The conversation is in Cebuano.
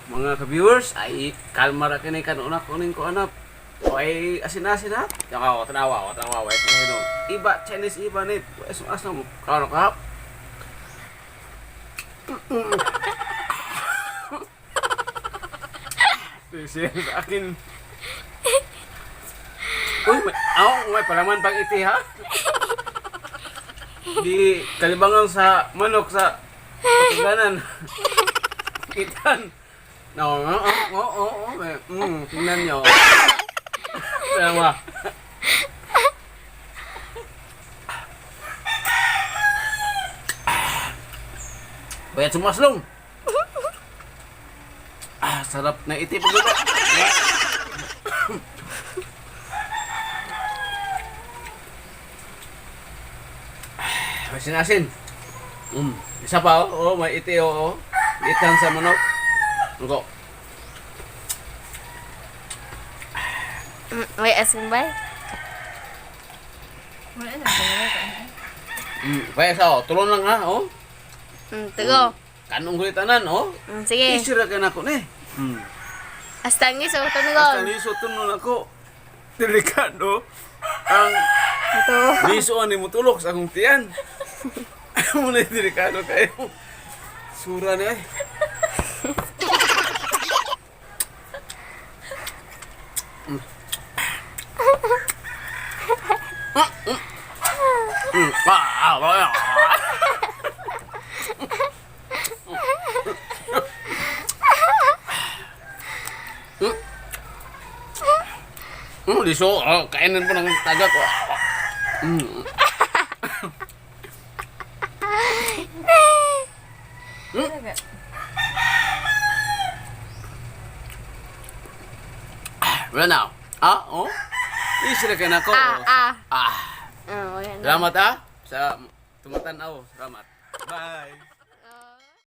Mga ka-viewers, ay kalma ra kini kanuna kuning ko anap. O ay asin-asin ha. Yaka tanawa, tanawa, wait na. Iba Chinese iba ni. Aso asa mo kano ka? Siya sa akin. Uy, may, aw, may palaman pang iti ha. Di kalibangan sa manok sa pagkanan. Kitan. No, oo, tingnan nyo. Tama. Bayad sumaslong. Ah, sarap na iti pagluto. Asin-asin. Isa pa oh, oh may iti oh, oh. Itan sa manok. Ngo. May asin ba? Wala na wala ka. Kaya sa oh, tulon lang ha, oh. Tugo. Kanong gulitanan, oh. Sige. Isira ka na ko ni. Hasta ang iso, Basta tunugon. liso tunon ako. Delikado. Ang Ito. liso ani mo tulok sa akong tiyan. Mo na delikado kayo. Sura na eh. Ah, ah, ah. Liso. Oh, kainin po ng tagak. Talaga. Wala na. Ah, oh. Isira ka na ko. Ah, ah. Ah. Oh, wala na. Salamat ah. Sa tumatanaw. Salamat. Bye.